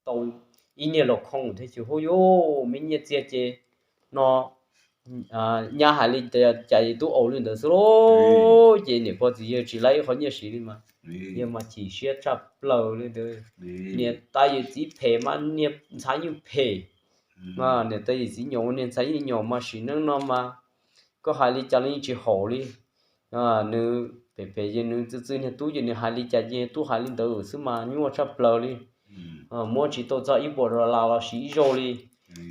tau ib niag los khoom thiab ces hu yuj me nyiaj txiag ces no nyab hais li cas ces tub ua li ntawd xwb lauj. Ces niam pog txiv yawg tsis laib ib qho nyiaj siv li mas, yawg mas chim siab tshaj plaws li ntawd. Niam tais yawm txiv phem mas niag ntxhais yeej phem, niam tais yawm txiv nyaum niag ntxhais yeej nyaum mas sim neej no mas koj hais li cas los yeej tsis haum li. Nws phem phem ces nws txwv txwv niag tub ces nws hais li cas ces tub hais li ntawd xwb mas nyuaj tshaj plaws li. Muab tsis tau txog ib puas dollar los siv ib zaug li.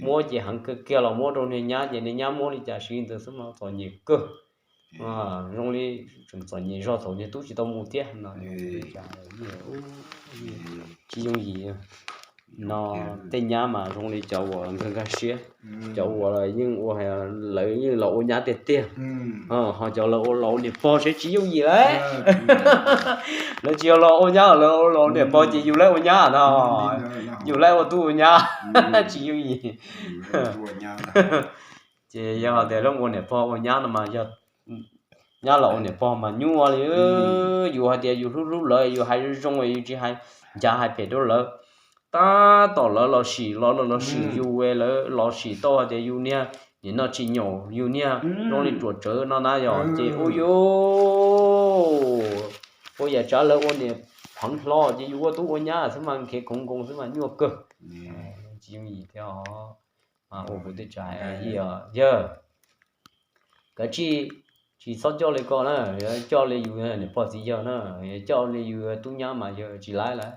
Muab ces heev kawg kiag los muab rau niag nyab ces niag nyab muab li cas siv li ntawd xwb mas txom nyem kawg. Zoo li tseem txom nyem zog thaum niag tub tsis tau mus thiab no. Tsis yooj yim no. Tej nyab mas zoo li cov uas nkag nkag siab, cov uas yeej ua lawv yeej los ua nyab tiag tiag, ho cov lawv ua los ua niam pog seb tsis yooj yim lauj. Lawv tsis yog los ua nyab, lawv los ua niam pog ces yus laib ua nyab no, yus laib ua tub ua nyab, tsis yooj yim. Ces yog tias lawv ua niam pog ua nyab no mas yog nyab los ua niam pog mas nyuaj li. Yus hais tias yus hlub hlub lawv, yus hais zoo zoo, yus tsis hais ncav hais phem rau lawv, tab tom lawv los sim los los sim yus, lawv los sim tau hais tias yus niag nim no tsis nyaum, yus niag zoo li ruam tsawv no na yog ces ua yus ua yam tsav lawv ua niam pheev hlo ces yus ua tub ua nyab xwb mas nkhev khoov nkoos xwb mas nyuaj kawg. Tsis yooj yim thiab os. Mas ua kuv tej tsa yawg, kav tsij tsis txhob coj li ko na, coj li yus niam pog txiv yawg na, coj li yus tub nyab mas yawg tsis laib lawm.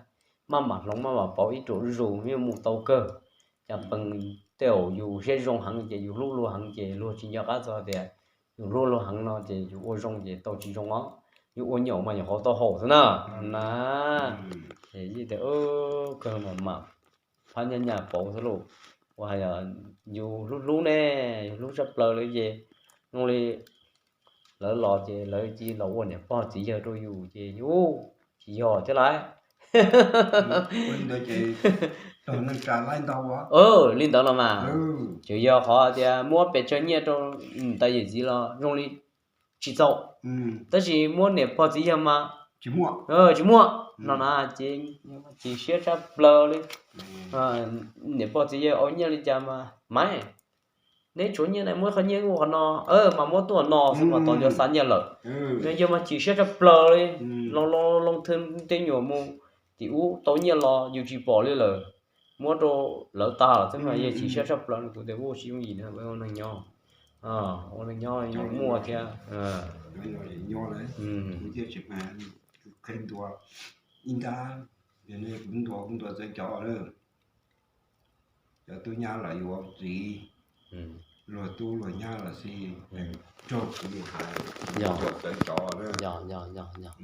Maj mam hloov maj mam pauv ib ruam zus yeej mus tau kawg. Cas pees tej zaum yus siab zoo heev ces yus hlub luag heev ces luag tsis nco qab txog tias yus hlub luag heev no ces yus ua zoo ces tau tsis zoo os. Yus ua nyaum mas nyuam qhuav tau haum xwb na. Na, ces yeej tias kawg mam mam phab nyaj nyaj pauv xwb lauj. Ua hais yus hlub hlub ne, yus hlub tshaj plaws lawm ces zoo li lawv los ces lawv cia los ua niam pog txiv yawg rau yus ces yus tsis yog thiab lauj. Li ntawd los mas tseem yog qhov tias muab pes tsawg nyiaj rau niam tais yawm txiv los zoo li tsis txaus, tab sis muab niam pog txiv yawg mas tsis muaj no na ces chim siab tshaj plaws li. Niam pog txiv yawg ua nyiaj li cas mas maiv, neb tshuav nyiaj na muab qhov nyiaj ua qhov no, mas muab tuaj no xwb mas tos yog xa nyiaj lawm. Yawg mas chim siab tshaj plaws li, loo loo loo thwj tej nyuam mus tim ub tau nyiaj los yus tsis pom li lawm, muab rau lawv tag lawm xwb mas yawg chim siab tshaj plaws. Kuv tias ua tsis yooj yim na, ua neeg nyob, ua neeg nyob yeej muaj thiab. Ib nta, kuv ntuas kuv ntuas txawv cov lawm, cov tub nyab los yuav txiv, luag tub luag nyab los xij, raug kuv mus hais, kuv ntuas txawv cov lawm.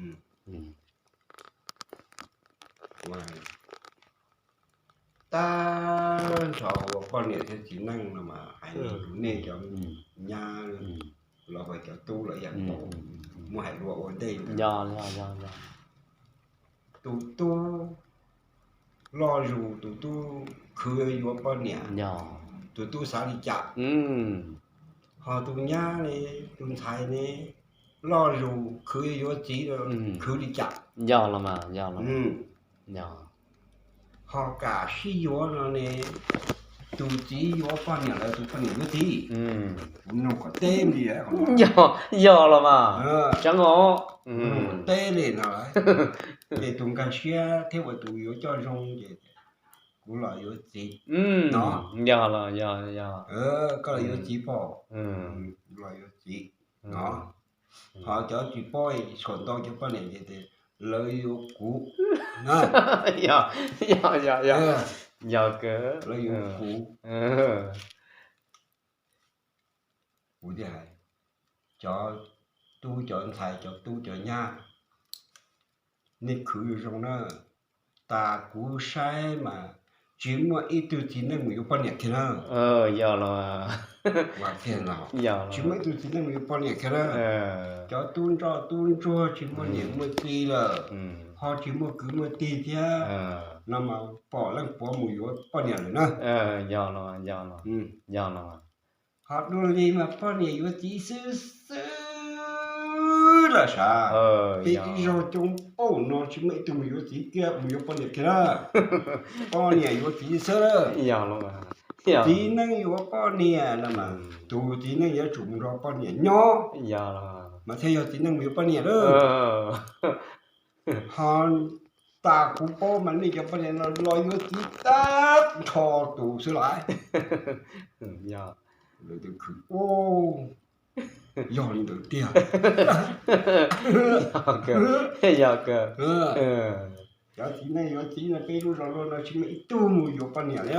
Tag nrho ua poj niam thiab txiv neej no mas hais li nej cov nyab los ua cov tub los yam npaum, muaj hais lus ua ntej ntawd. Tus tub loj zus tus tub khwv yuav poj niam, tus tub xav li cas, ho tus nyab ne, tus ntxhais ne, loj zus khwv yuav txiv, khwv li cas. Ho kam sib yuav no ne, tus txiv yuav poj niam lawm tus poj niam yuav txiv. Kuv nug kom teb li, yog los mas tseeb os, teb li no, ces tus nkag siab thiab ua tus yuav coj zoo ces kuv los yuav txiv no. Koj los yuav txiv pog, los yuav txiv no. Ho cov tsis paub, txhua ntau cov poj niam ces tias lawv yuav kuv, lawv yuav kuv. Kuv thiaj hais, cov tub cov ntxhais cov tub cov nyab, nej khwv zoo na, tas kuv saib mas tsis muaj ib tug txiv neej mus yuav poj niam kiag na. Tsis muaj ib tug txiv neej mus yuav poj niam kiag na. Cov tub ntsoj tub ntsuag tsis muaj niam muaj txiv lawm, ho tsis muaj kwv muaj tij thiab, no mas pom leej puav mus yuav poj niam lawm na. Ho dua li mas poj niam yuav txiv xwb xwb. xwb lawm sav. Peb ib zaug coob paum no tsis muaj ib tug mus yuav txiv kiag, mus yuav poj niam kiag na. Poj niam yuav txiv xwb. Txiv neej yuav poj niam no mas tus txiv neej yuav tsum mus nrog poj niam nyob mas thiaj yog txiv neej mus yuav poj niam lawm. Ho tas kuv paub mas nej cov poj niam no los yuav txiv tag nrho tus xwb lawm. Yog li ntawd tiag. Yog, cov txiv neej yuav txiv no peb lub zos luag no tsis muaj ib tug mus yuav poj niam li.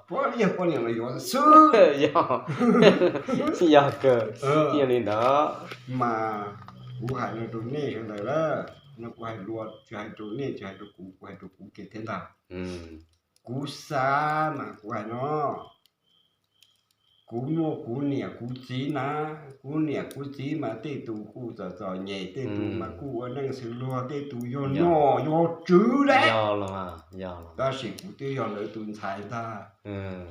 Puav leej yog poj niam los yuav xwb. Yog, yog li ntawd. Mas kuv hais no rau nej sawv daws lawm, no kuv hais lus tsis hais rau nej tsis hais rau kuv, kuv hais rau kuv kiag thiab ntag. Kuv xav mas kuv hais no, kuv muaj kuv niam kuv txiv na, kuv niam kuv txiv mas tej tus kuj txom txom nyem, tej tus mas kuj ua neej xws luag, tej tus yog nom yog tswv lawm. Tab sis kuv twb yog lawv tus ntxhais ntag.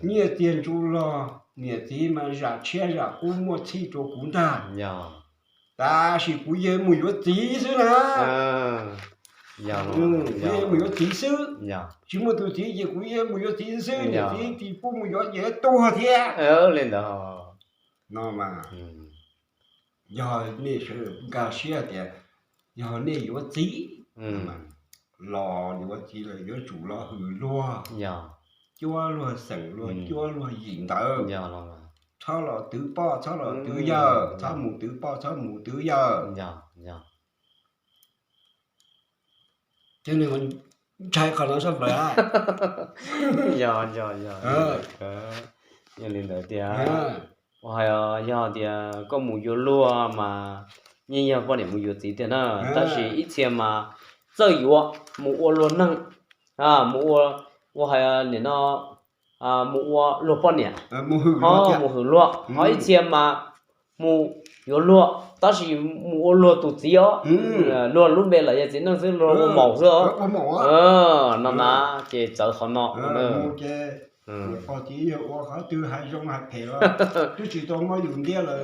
Nyiaj txiag ntsuj log niam txiv mas zam tshiab zam kub muaj txhij rau kuv ntag. Tab sis kuv yeej mus yuav txiv xwb na. Kuv yeej mus yuav txiv xwb. Tsis muaj tus txiv ces kuv yeej mus yuav txiv xwb, niam txiv tsis pub mus yuav ces tuag thiab. Li ntawd no mas yog nej sawv daws nkag siab tias yog nej yuav txiv los yuav txiv lawm yuav tsum los hwm luag, cuab luag xeem luag, cuab luag yim ntawd. Txhob los twv poj txhob los twv yawg, txhob mus twv poj txhob mus twv yawg. Ces nws ntshai qhov no sab plaws. Yog, yog, yog li ntawd tiag. Ua hais yog tias koj mus yuav luag mas yeej yog poj niam mus yuav txiv tiag na, tab sis ib txhia mas txawj yuav mus ua luag neeg, mus ua, ua hais nim no mus ua luag poj niam, mus hwm luag, ho ib txhia mas mus yuav luag tab sis mus ua luag tus txiv os, luag lub npe los yog txiv neej xwb, luag ua maum xwb os. No na, ces txawv qhov no. Pog txiv yawg ua qhov twg hais zoo hais phem los twb tsis tau muab yus ntiab lawm,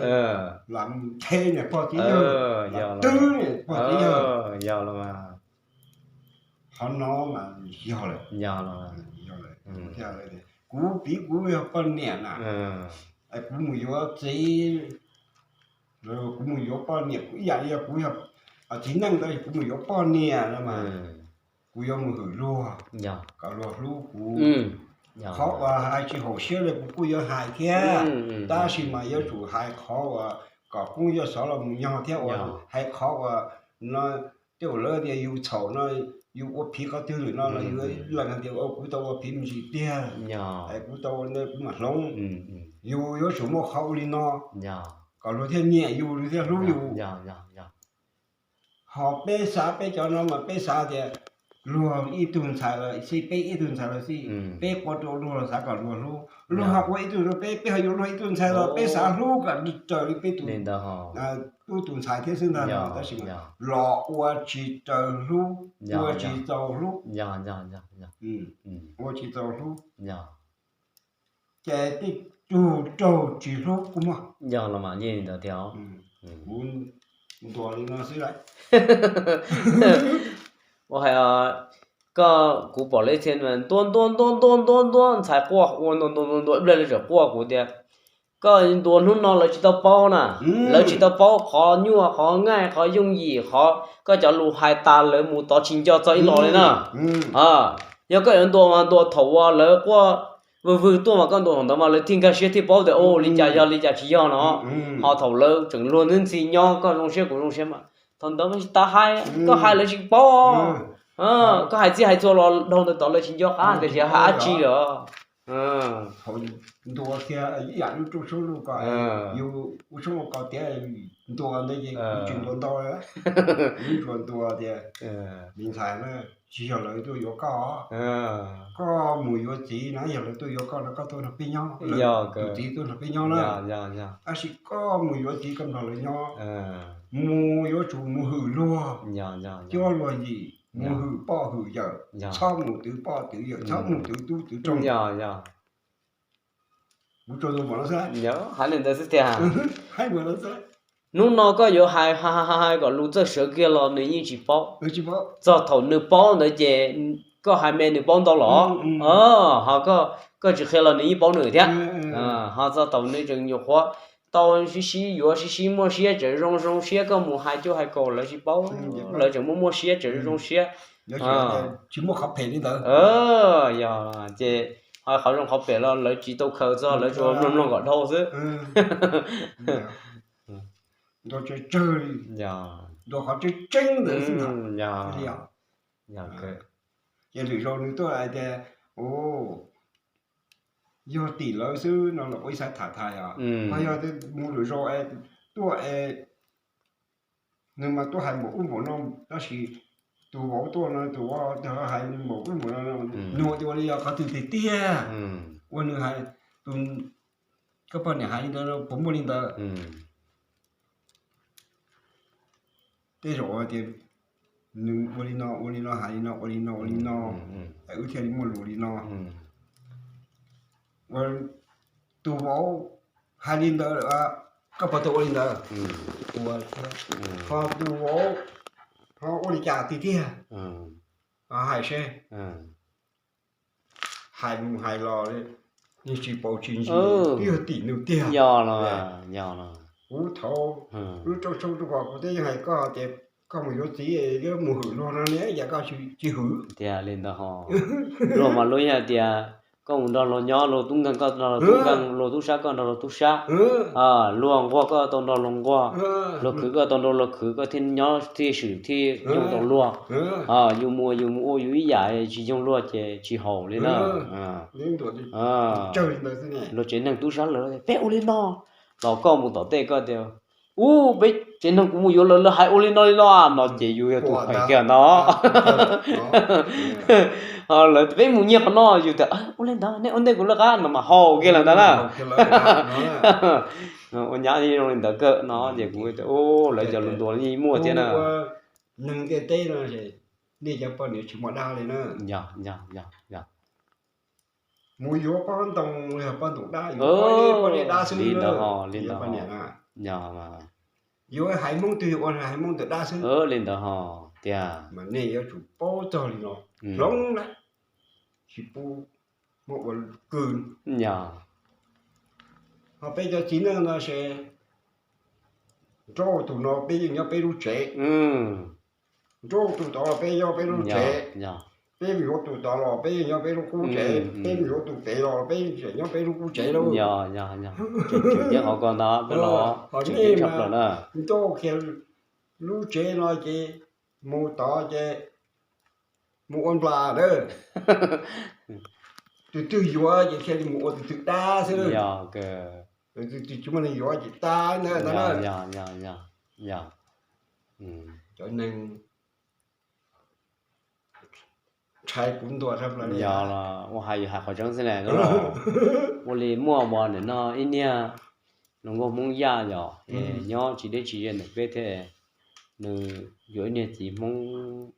lam them niam pog txiv yawg, lam twb niam pog txiv yawg. Yog los mas. Qhov no mas yog lawm. Kuv piv kuv yog poj niam na, kuv mus yuav txiv, kuv mus yuav poj niam kuv ib yam li yog kuv yog txiv neej ntawd kuv mus yuav poj niam no mas kuv yuav mus hwm luag kom luag hlub kuv. Qhov uas hais tsis haum siab li kuv kuj yuav hais thiab, tab sis mas yuav tsum hais qhov uas kom poob yog xov los mus nyog thiab uas hais qhov uas no tej uas lawv tias yus txhaum no, yus ua phiv qhov twg lawm no los yus lees hais tias kuv tau ua phiv me ntsis tiag, kuv tau ua ntawd kuv mam hloov. Yus yuav tsum muaj qhov ua li no kom luag thiaj nyiam yus, luag thiaj hlub yus. Ho peb xav peb cov no mas peb xav tias luag ib tug ntxhais los xij, peb ib tug ntxhais los xij, peb ua rau luag los xav kom luag hlub. Luag ho ua ib tug rau peb, peb ho yuav luag ib tug ntxhais los peb xav hlub kom raws li peb tus, peb tus ntxhais thiab xwb ntag. Tab sis los ua tsis raws hlub, ua tsis txaus hlub, ua tsis txaus hlub, ces tej tug raug tsis hlub kuj muaj. Yog los mas yeej li ntawd thiab. Kuv ntuas li no xwb lawm. Ua hais koj, kuv pom lawv txhia ntua ntua ntua ntua ntua ntua ntxhais quaj ua ntua ntua ntua ntua ib pliag lawv tseem quaj kuv tias koj ntuas hnub no lawv tsis tau paub na, lawv tsis tau paub qhov nyuaj qhov nqaij qhov yooj yim qhov koj cov lus hais tas lawv mus tod tsis nco txog ib los li na. Yog koj yuav ntuas mas ntuas thaum uas lawv quaj vwg vwg tuaj mas koj ntuas thaum ntawd mas lawv thiaj nkag siab thiaj paub tias o li cas yog li cas tsis yog no. Ho thaum lawv tseem luag ntxhi ntxhi nyob koj zoo siab kuv zoo siab mas thaum ntawd mas tsis tas hais, koj hais lawv tsis paub. Koj hais txij hais txhua los dhau ntawd tod lawv tsis nco qab tias hais dab tsi lawm. Thaum ntuas kiag ib yam lub rooj suab luj ko, yus ua suab ua ko tiav ntuas ntawd ces kuv tsis ntuas ntau, kuv tsuas ntuas tias me ntxhais na, tsis yog lawv tuaj yuav koj, koj mus yuav txiv na, yog lawv tuaj yuav koj no koj tuaj nrog peb nyob, tus txiv tuaj nrog peb nyob na. Tab sis koj mus yuav txiv koj nrog lawv nyob, mus yuav tsum mus hwm luag, cuab luag yim, mus hwm poj hwm yawm, txhob mus twv poj twv yawm, txhob mus twv tub twv roog. Kuv tsuas ntuas npaum no xwb. Hais li ntawd xwb tiag. Hais npaum no xwb. Hnub no koj yuav hais hais hais kom lus txawj sawv kiag los nws yeej tsis paub. Txog thaum nws paub ntawd ces koj hais me nws paub ntau los, ho koj tsis qhia los nws yeej paub nws thiab. Ho txog thaum nws tseem nyuam qhuav tau sib sib yuav sib sib muaj siab tseem zoo zoo siab, koj mus hais cuaj hais kaum lawv tsis paub, lawv tseem muaj muaj siab tseem zoo siab. Tsis muaj qhov phem li ntawd. Yog ces ho qhov zoo qhov phem los lawv tsis tau khaws txog, lawv tsuas mloog mloog kom dhau xwb. Ntuas tsawg tsawg li, ntuas qhov tseeb tseeb ntawd xwb. Ces lwm zaus nws tuaj hais tias, yog tim lawv xwb no los ua ib xav tham thaiv os, ho yog mus lwm zaus es tuaj es nws mas tuaj hais npaum ub npaum no, tab sis tus vauv tuaj no tus vauv hais npaum ub npaum no, nws ua tias ua li yog qhov twg tiag tiag, ua nws hais, tus, koj poj niam hais li ntawd puas muaj li ntawd? Tej zaum tias nws ua li no ua li no hais li no ua li no ua li no, es wb thiaj li muaj lus li no. Ua tus vauv hais li ntawd, koj puas tau ua li ntawd? Ua thiab. Ho tus vauv ho ua li cas tiag tiag? Hais seb. Hais mus hais los li, yeej tsis paub tsis ntsis, twb yog tim nws tiag. Yog los, yog los. Kuv thaum lub rooj tshoob rau kom kuv twb yeej hais koj tias koj mus yuav txiv, yuav mus hwm luag no ne, yam koj tsis hwm. Tiag li ntawd ho. Luag mas luag yeej hais tias koj mus nrog luag nyob, luag tub nkeeg koj nrog luag tub nkeeg, luag tub sab koj nrog luag tub sab, luag nquag koj tau nrog luag nquag, luag khwv koj tau nrog luag khwv, koj thiaj nyob thiaj swm thiaj yoog tau luag. Yus mus yus mus ua yus ib yam tsis yoog luag ces tsis haum li na. Luag tsev neeg tub sab lawm peb ua li no, los koj mus tom tej koj tias, ub, peb tsev neeg kuv mus yuav lawv, lawv hais ua li no li no no ces yus yog tus phem kiag ntag. Lawv peb mus nyiag qhov no yus tias ua li ntawd, nej ua ntej kuv lawv qab no mas haum kiag lawm ntag na. Ua nyab zoo li ntawd kawg no ces kuv tias, lawv cov lus ntuas yeej muaj thiab na. Neeg ntiaj teb no, nej cov poj niam tsis muaj dab li na. Mus yuav poj ntoo, yog poj ntoo dab, yuav poj niam dab xwb li ntawd. Yuav haiv Hmoob twg yuav ua haiv Hmoob ntawm dab xwb li ntawd ho tiag. Mas nej yuav tsum paub txog li no hloov na, tsis pub muab ua kwv. Ho peb cov txiv neej no ces nrauj tus no peb yeej nyob peb lub tsev, nrauj tus tod los peb nyob peb lub tsev, peb mus yuav tus tod los peb yeej nyob peb lub qub tsev, peb mus yuav tus pem los peb yeej tseem nyob peb lub qub tsev lauj. Tseem ceeb qhov ko ntag, peb los tseem ceeb tshaj plaws na. Nrauj kiag lub tsev no ces mus tod ces mus ua nplas lawm. Tus twg yuav ces thiaj li mus ua tus twg dab xwb. Tus twg tsis muaj neeg yuav ces tag ntawd ntag na. Cov neeg ntshai kuv ntuas tshaj plaws li. Yog los ua hais yus hais qhov tseeb xwb na. Ua li muaj uas nim no ib niag hluas nkauj Hmoob Yaj yog nyob tsis deb tsis ze ntawm peb thiab, nws yuav ib niag txiv Hmoob,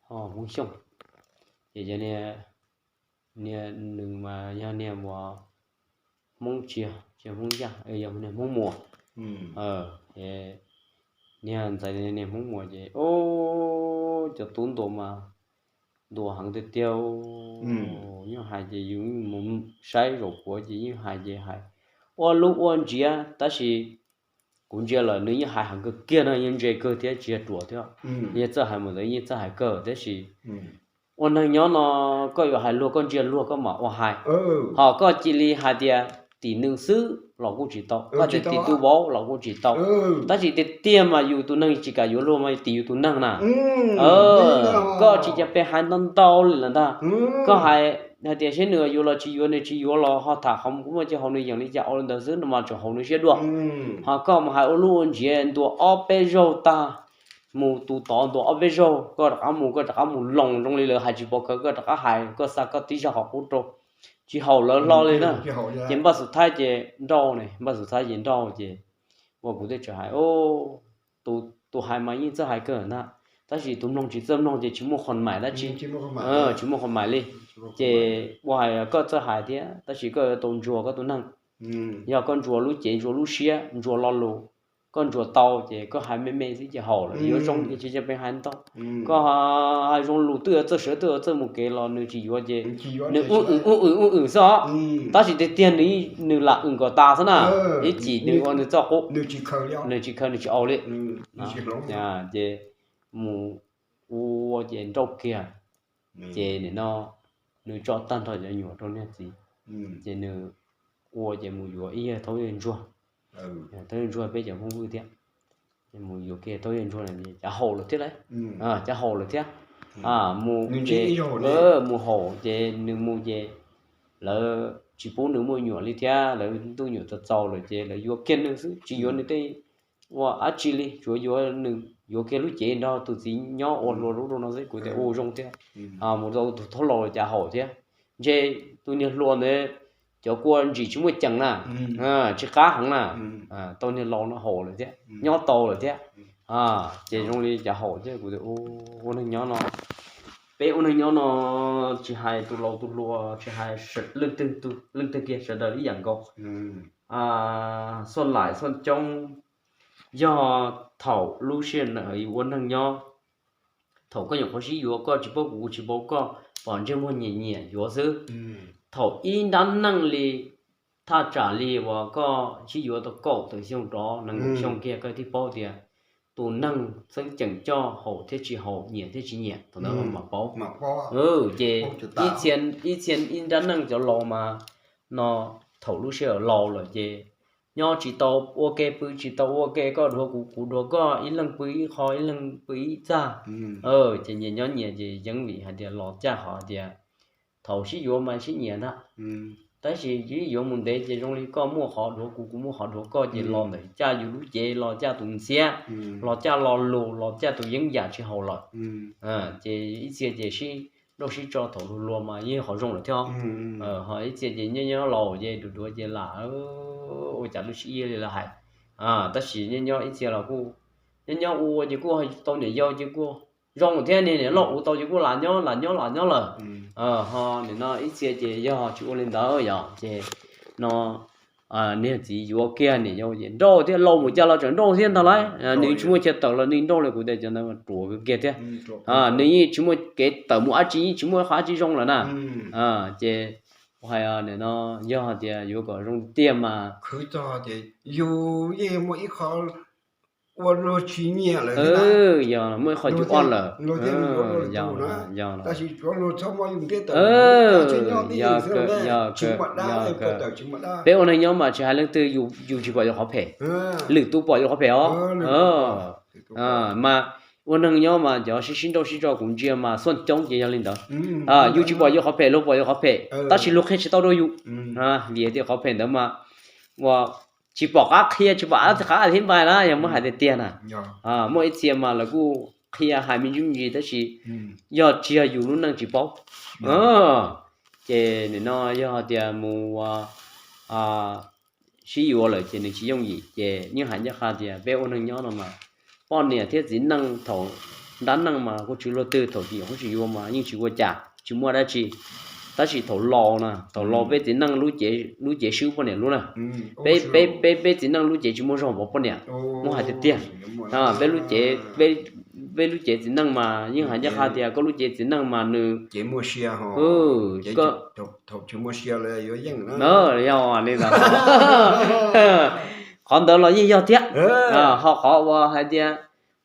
ho Hmoob Xyooj, ces yog niag, niag nws mas yog niag uas Hmoob Tsiaj, tsis Hmoob Yaj, yog niag Hmoob Muas. Niag ntxhais niag Hmoob Muas ces, o, cov tub ntuas mas ntuas heev tiag tiag. Yeej hais ces yus mus saib zaum puav ces yeej hais ces hais ua lub ua ntsiav, tab sis kuv ntsia lawm nws yeej hais heev kawg kiag no, yeej ntse kawg thiab tsis yog ruam thiab. Yeej txawj hais mus ntawd yeej txawj hais kawg, tab sis ua neeg nyob no koj yuav hais luag koj ntsia luag koj mam ua hais. Ho koj cia li hais tias tim nws xwb los kuj tsis tau, koj tias tim tus vauv los kuj tsis tau. Tab sis tiag tiag mas yus tus neeg tsis kam yuav luag mas tim yus tus neeg na. Koj tsis cas pes hais ntau ntau li lawm ntag. Koj hais hais tias seb nws yuav los tsis yuav, nws tsis yuav los ho tham qhov kuv muaj cia haum nws yeem li cas ua li ntawd xwb no mas tseem haum nws siab dua. Ho koj mus hais ua lub ua ntsiav ntuas ob peb zaug tag, mus tus tod ntuas ob peb zaug, koj rov qab mus, koj rov qab mus loos zoo li lawv hais tsis pov khawv, koj rov qab hais, koj xa koj tib zaj qhov qub rau, tsis haum lawv hlo li na. Ces npaj xub thaib ces nrauj ne, npaj xub thaib ces nrauj ces ua kuv thiaj tseem hais, tus hais mas yeej txawj hais kawg ntag, tab sis tus mloog tsis txawj mloog ces tsis muaj qhov mais dab tsi, tsis muaj qhov mais li. Ces ua hais koj txawj hais thiab tab sis koj yuav tau ntsuas koj tus neeg. Yog koj ntsuas lub cev, ntsuas lub siab, ntsuas lo lus, koj ntsuas tau ces koj hais me me xwb ces haum lawm, yuav zoo ces tsis pheej hais ntau. Koj hais zoo lus twb yuav txawj sawv twb yuav txawj mus kev los nws tsis yuav ces nws ub wm ub wm ub wm xwb os. Tab sis tiag tiag nws lam wm kom tas xwb na, ib chim nws ua nws txoj qub, nws tsis khaws nws tsis au li. Ces mus ua ces nrauj kiag, ces nim no nws tso tag nrho cov nyuam rau niag txiv, ces nws ua ces mus yuav ib yawg thaub yawg ntsuag, thaub yawg ntsuag peb cov Hmoob Vwj thiab. Ces mus yuav kiag thaub yawg ntsuag na, cav haum lawm thiab lauj, cav haum lawm thiab. Mus ces mus haum ces nws mus ces lawv tsis pub nws muaj nyuam li thiab, lawv ntuj nyuam txaus txaus lawm ces lawv yuav kiag nws xwb, tsis yuav nws tej ua dab tsi li, tsuas yuav nws, yuav kiag lub cev nrog tus txiv nyob ua hluas lub rau no xwb. Kuv tias ua zoo thiab, mus rau tus thaub laus cav haum thiab. Ntshe tus niag hluas ntawd cov kua ntsim tsis muaj ceem na, tsis qab heev na, tau niag laus no haum lawm thiab, nyob tau lawm thiab. Ces zoo li cav haum thiab. Kuv tias ua neeg nyob no, peb ua neeg nyob no tsis hais tus laus tus hluas, tsis hais leej twg kiag sawv daws ib yam nkaus. Xuaj laim xuaj coob, yog thaum lub sij hawm ua neeg nyob, thaum koj nyuam qhuav sib yuav koj tsis paub kuv, kuv tsis paub koj, pom ntsej muag nyiam nyiam yuav xwb. Thaum ib nrab neej li, thaj tsam li uas koj sib yuav tau kaum tawm xyoo rov nees nkaum xyoo kiag koj thiaj paub tias tus neeg xeeb ceem coj haum thiab tsis haum, nyiam thiab tsis nyiam, thaum ntawd mam paub. Ces ib txhia ib nrab neej cov laus mas no, thaum lub sij hawm laus lawm ces nyob tsis tau ua ke pw tsis tau ua ke, koj dhuav kuv kuv dhuav koj, ib leeg pw ib qho ib leeg pw ib txaj. Ces nyias nyob nyias ces yeej vim hais tias los caj qhov tias thaum sib yuav mas sib nyiam ntag, tab sis sib yuav mus ntev ces zoo li koj muaj qhov dhuav kuv kuv muaj qhov dhuav koj ces los ntawm caj yus lub cev, los caj tus ntxhiab, los caj lo lus, los caj tus yeeb yam tsis haum lawm. Ces ib txhia ces sib nrauj sib tso thaum luag luag mas yeej qhov zoo lawm thiab. Ho ib txhia ces nyob nyob laus ces dhuav dhuav ces lam ua cas lub sib ib li lawv hais. Tab sis nyob nyob ib txhia los kuj nyob nyob ua ces kuj tau niam yau ces kuj zoo thiab, niag niam loj ua tau ces kuj lam nyob lam nyob lam nyob lawm. Ho nim no ib txhia ces yog tsis ua li ntawd yom, ces no niag txiv yuav kiag niam yau ces nrauj thiab, laus mus cas los tseem nrauj thiab ntag lauj. Nws tsis muaj chaw tawm los nws nrauj li, kuv tias cov ntawd ruam kiag thiab. Nws yeej tsis muaj kev tawm mus dab tsi, yeej tsis muaj qhov dab tsi zoo lawm na. Ces kuv hais nim no yog tias yuav kom zoo tiag mas khwv txog ces yus yeej muaj ib qho ua luag tsis nyiam lawm, yog muaj ib qho cus ob lawm. Peb ua neeg nyob mas tsis hais leej twg yus tsis pom yuav qhov phem, lwm tus pom yuav qhov phem os. Mas ua neeg nyob mas cov sib sib nrauj sib tso kuv ntsia mas xuaj coob ces yog li ntawd. Yus tsis pom yuav qhov phem, luag pom yuav qhov phem, tab sis luag qhia tsis tau rau yus. Vim tias qhov phem ntawd mas ua tsis pom qab qhia, tsis pom qab thiab npais na, yog muab hais tiag tiag na. Muaj ib txhia mas lawv kuj qhia hais me ntsis me ntsis tab sis yog tsis yog yus lub neej tsis paub. Ces nim no yog tias mus sib yuav lawm ces nws tsis yooj yim, ces yeej hais ncaj qha tias peb ua neeg nyob no mas poj niam thiab txiv neej thaum nrab neej mas kuj tsis luaj twg, thaum tsis yuav mas yeej tsis ua cas tsis muaj dab tsi. Tab sis thaum laus na, thaum laus peb txiv neej lub cev swb poj niam lub na. Peb, peb, peb txiv neej lub cev tsis muaj zog pov poj niam, muab hais tiag tiag. Peb lub cev, peb lub cev txiv neej mas yeej hais ncaj qha tias koj lub cev txiv neej mas nws, yog li ntawd, qhov ntawd los yeej yog thiab. Ho qhov uas hais tias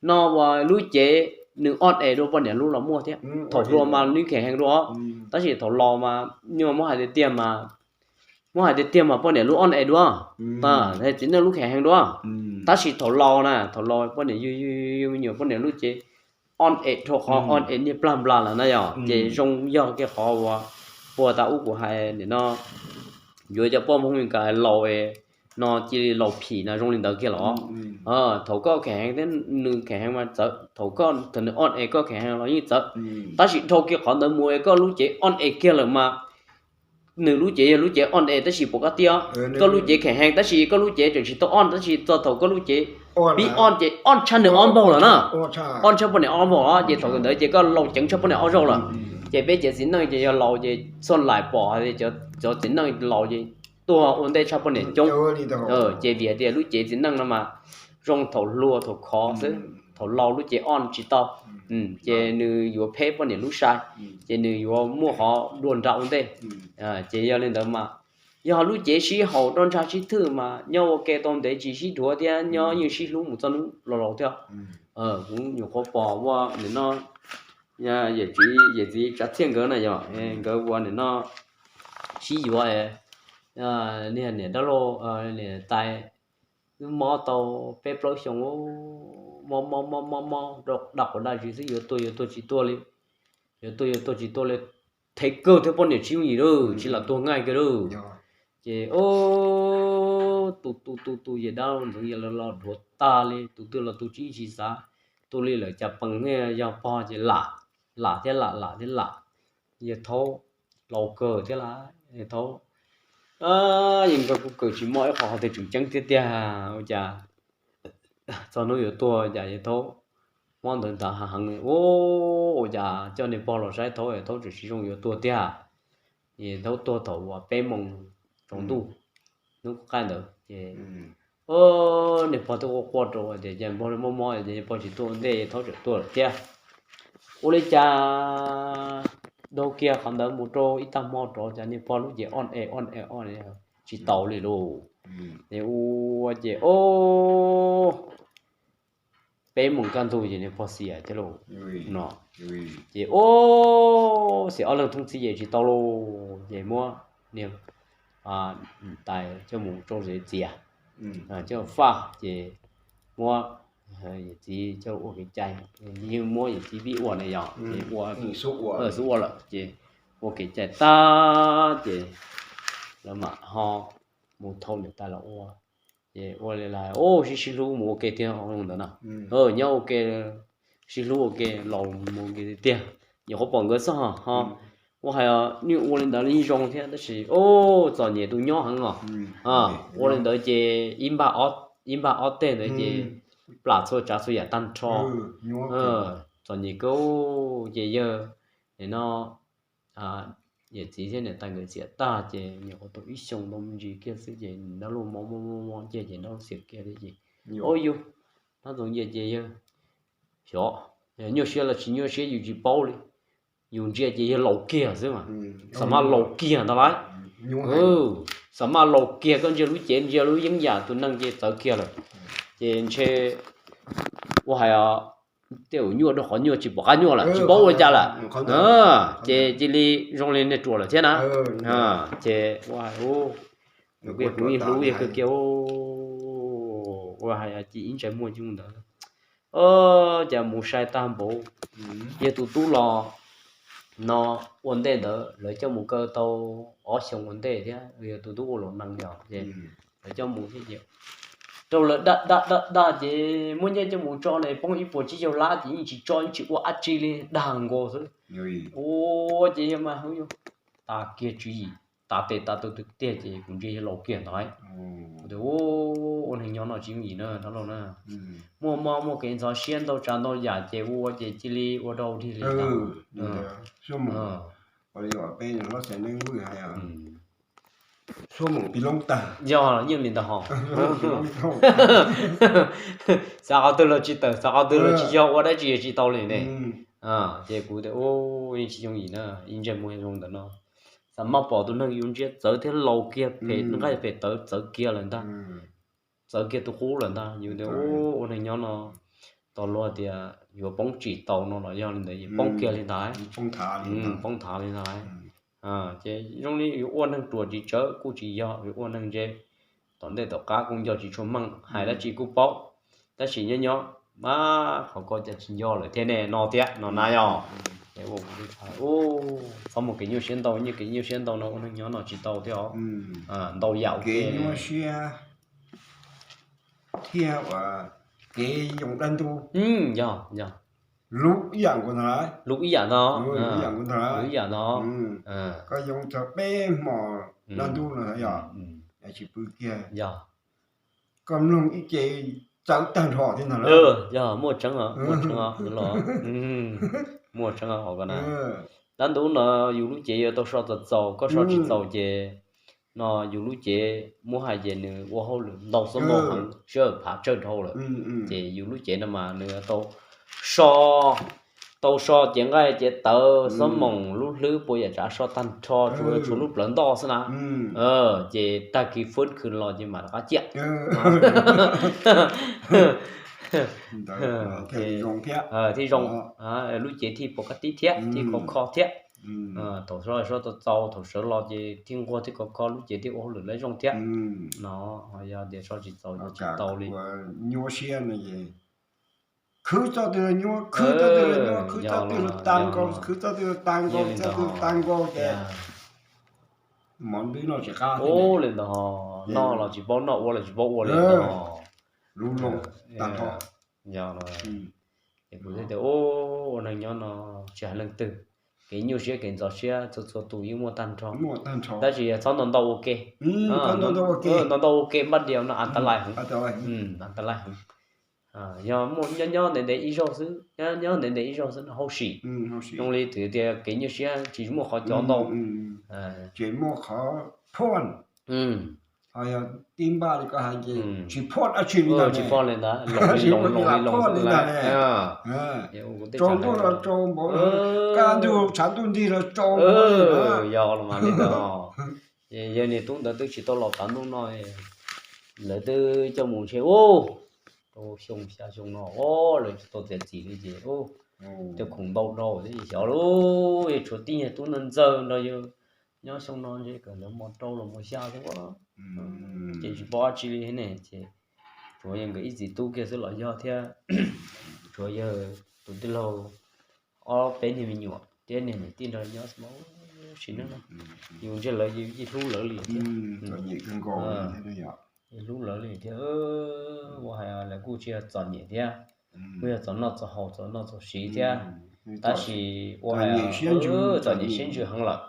no uas lub cev nws on es dua poj niam lub los muaj thiab. Thaum hluas mas nws khem heev dua, tab sis thaum laus mas nyuag muab hais tiag tiag mas, muab hais tiag tiag mas poj niam lub on es dua, txiv neej lub khem heev dua. Tab sis thaum laus na, thaum laus poj niam yug yug yug me nyuam poj niam lub cev on es dhau qhov on es niag plag nplas lawm na yom. Ces zoo yog kiag qhov uas puag ta ub kuv hais nim no, yuav cov poj Hmoob Meskas laus es no cia li laus phim no zoo li ntawd kiag los. Thaum koj khem heev thiab nws khem heev mas txawv, thaum koj, thaum nws on es koj khem heev los yeej txawv. Tab sis dhau kiag qhov ntawd mus es koj lub cev on es kiag lawm mas, nws lub cev yog lub cev on es tab sis puas koj tiag, koj lub cev khem heev tab sis koj lub cev tseem tsis tau on, tab sis txog thaum koj lub cev pib on ces on tshaj nws ob npaug lawm na. On tshaj poj niam ob npaug os, ces thaum ntawd ces koj laus ceev tshaj poj niam ob zaug lawm. Ces peb cev txiv neej ces yog laus ces txhua laim pom hais tias cov txiv neej laus ces tuag ua ntej tshaj poj niam coob. Ces vim tias lub cev txiv neej no mas zoo thaum hluas thaum khov xwb, thaum laus lub cev ob tsis tau, ces nws yuav phem poj niam lub sai, ces nws yuav muaj qhov dua nra ua ntej. Ces yog li ntawd mas yog lub cev sib haum roj ntsha sib thwj mas nyob ua ke tau ntev tsis sib dhuav thiab nyob yeej sib hlub mus txog hnub los laus thiab. Kuv nyuam qhuav pom ua nim no yawm txiv, yawm txiv Tsav Txhiaj nkawd na yog nkawd ua nim no sib yuav, niag niam dab laug, niam tais wb mob tau peb plaub xyoo, mob mob mob mob mob daj quav daj zis xwb, yuav tuag yuav tuag tsis tuag li, yuav tuag yuav tuag tsis tuag li, thev kawg thiab poj niam tsis yooj yim lawm, tsis lam tuag nqaij kiag lawm. Ces tus tus tus tus yawm dab ntxoov yawm los dhuav tag li, tus twg los tus tsis ib tsis xav, tus li lawm cas pees, yog pog ces lam, lam thiab lam lam thiab lam. Yawg Thaub laus kawg thiab lawm, yawg Thaub, yawg nkawd kuj kawm tsis muaj ib qho qhov twg tseem ceeb thiab tiag, ua cas txog hnub yuav tuag cas yawg Thaub mob ntawd ntawd heev heev li. Ua cas coj niag pog los saib Thaub, Thaub tseem sib zoo yuav tuag tiag. Yawg Thaub tuag thaum uas peb moos tsaus ntuj hnub qaij ntawd ces niag pog twb quaj quaj rau tias cas npog li mob mob ces niag pog tsis tuaj ua ntej, yawg Thaub tseem tuaj lawm thiab. Ua li cas dhau kiag qhov ntawd mus rau ib tag hmo rov cas niag pog lub cev ob e ob e ob tsis tau li lauj. Ces ua ces o peb moos kaj ntug ces niag pog xiam thiab lauj no. Ces o xiam ob leeg thoob txhib ces tsis tau lauj, ces muab niag tais coj mus rau zes txias, coj faj ces muab yawm txiv coj ua kev cai, yeej muab yawm txiv vij ua na yog ces ua xub ua lawm ces ua kev cai tag ces lawv mam ho mus thauj niam tais los ua. Ces ua li lawv o sib sib hlub mus ua ke tiag ntawd na. Nyob ua ke sib hlub ua ke laus mus ua ke tiag tiag. Nyuam qhuav pom nkawd xwb ho, ho ua hais nej ua li ntawd yeej zoo thiab tab sis o txom nyem tus nyob heev os. Ua li ntawd ces ib npag ob teg ntawd ces plam txhua tsav txhua yam tag nrho. Txom nyem kawg ces yawg no yawm txiv thiab niam tais nkawd txiav tag ces nyuam qhuav tau ib xyoo tau me ntsis kiag xwb ces dab laug mob mob mob mob kiag ces dab laug xiam kiag thiab ces o yus, dab ntxoov yawg ces yawg xyov nyuaj siab los tsis nyuaj siab yus tsis paub li. Yus ntsia ces yawg laus kiag xwb mas, xam maj laus kiag ntag lauj. Xam maj laus kiag, koj ntsia lub cev ntsia lub yeeb yam tus neeg ces txawv kiag lawm. Ces ntshe ua hais tej zaum nyuaj rau qhov nyuaj tsis pom qab nyuaj lawm tsis paub ua cas lawm. Ces cia li zoo li niag ruam lawm thiab na. Ces ua hais kuv hlub yawg kawg kiag, ua hais ces ib ntsais muag yoo ntawd cas mus sai tag npaum. Yawg tus tub los no ua ntej ntawd lawv coj mus kaw tau ob xyoos ua ntej thiab, yawg tus tub ua laus nees yog ces lawv coj mus thiab ces rau lawv dag dag dag dag ces muab nyiaj coj mus tso ne poob ib puas tsib caug lab ces yeej tsis tso yeej tsis ua dab tsi li, dag nkaus xwb. Ua ces yawg mas hu yus tas kiag tswv yim, tas tes tas taw tiag tiag ces kuv ntsia yawg laus kiag ntawd. Kuv tias ua neeg nyob no tsis yooj yim na dab laug na. Muaj mob muaj kev ntxhov siab ntau tsav ntau yam ces ua ces cia li ua rau dig li ntawd. Yog yeej li ntawd ho. Xav qhov twg los tsis tawm, xav qhov twg los tsis yog, ua dab tsi tsis tau li ne. Ces kuv tias yeej tsis yooj yim na, ib ntsais muag zoo ntawm no. Xav maj pom tus neeg yus ntsia txawv thiab laus kiag phem nqaij phem tawv txawv kiag lawm ntag. Txawv kiag tus qub lawm ntag, yus tias ua neeg nyob no tos luag tias yuav poob tsim tau no los yog li ntawd poob kiag li ntawd. Poob thav li ntawd. Ces zoo li yuav ua neeg ruam tsis tsawv kuj tsis yog, yuav ua neeg ntse tom ntej tom qab kuj nco tsis tshua meej, hais dab tsi kuj paub, tab sis nyob nyob mas qhov ko cas tsis nco lawm thiab ne no thiab no na yog. Txhob muaj kev nyuaj siab ntau, nyiaj kev nyuaj siab ntau no ua neeg nyob no tsis tau thiab os. Ntau yam ua ke thiab uas kev yoo dab ntub. Yog, yog. Lub ib yam nkaus ntag, lub ib yam ntag, lub ib yam ntag. Koj yoo txog peb hmo dab ntub no yog tsis pw kiag, yog koj mloog ib ce txawv tag nrho thiab ntag. Yog muaj tseeb os, muaj tseeb os, muaj tseeb os. Dab ntub no yus lub cev yuav tau so txaus txaus, koj so tsis txaus ces no yus lub cev muab hais ces nws ua hauj lwm ntau xob mus heev, sij hawm phav tsawg dhau lawm. Ces yus lub cev no mas nws tau so, tau so cev nqaij cev tawv, xob moos, lub hlwb puas yam tsav so tag nrho, tsuas tshuav lub plawv ntoj xwb na. Ces tag kis fwb khwv los ces mam rov qab ciaj thiaj zoo, lub cev thiaj pom qab tib thiab thiaj khov kho thiab. Thaum so so tau txaus, thaum sawv los ces thiaj nquag thiaj khov kho, lub cev thiaj ua hauj lwm lawv zoo thiab. No yog tias so tsis txaus ces tsis tau li. Khwv txoj twg los nyuaj, khwv txoj twg los nyuaj, khwv txoj twg los tag nkaus, khwv txoj twg los tag nkaus, txoj twg los tag nkaus ces mov ntub noj tsis qab li ntawd, noj los tsis paub noj, ua los tsis paub ua li ntawd. Lub loo tag nrho. Yog no, ces kuv thiaj tias ua neeg nyob no tsis hais leej twg, kev nyuaj siab kev ntxhov siab txhua txhua tus yeej muaj tag nrho. Tab sis txhob nto ntau ua ke, nto ntau ua ke npaj dias no a ta lais heev, a ta lais heev. Yog muaj nyob nyob ntev ntev ib zaug xwb, nyob ntev ntev ib zaug xwb no hauj sim. Zoo li twb tias kev nyuaj siab tsis muaj qhov cov ntau, tsis muaj qhov phuaj. Ho yog tib npaj li koj hais ces tsis phuaj dab tsi li ntag, tsis phuaj li ntag, los li los li los li ntag. Tsaus ntuj los tsaus npaum, kaj ntug tshav ntuj nrig los tsaus npaum. Yog los mas li ntawd. Yog niag tub ntawd twb tsis tau los tav ntuj no, lawv twb coj mus ntshe ua rau xyoo xya xyoo no, lawv tsis tau txiav txim li ces tej khoom ntau dhau thiab xyov lauj, tshuav tib niag tub ntxawg ntxawg nrog yawg nyob xyoo no ntshe kom lawv mos rau los mos xya xwb. Ces tsis paub dab tsi li ne, ces tsuav yawg nkawd ib txiv tub kiag xwb los yog thiab, tsuav yawg tus tij laug ob peb niag me nyuam thiab niag niam tij nrog nyob xwb. Sim neej no yus ntsej lawv yus yeej hlub lawv li thiab, yeej hlub lawv li thiab. Ua hais lawv kuj tsis yog txom nyem thiab, kuj yog txom noj txom haus txom noj txom siv thiab, tab sis ua hais txom nyem siab ntsws heev lawm.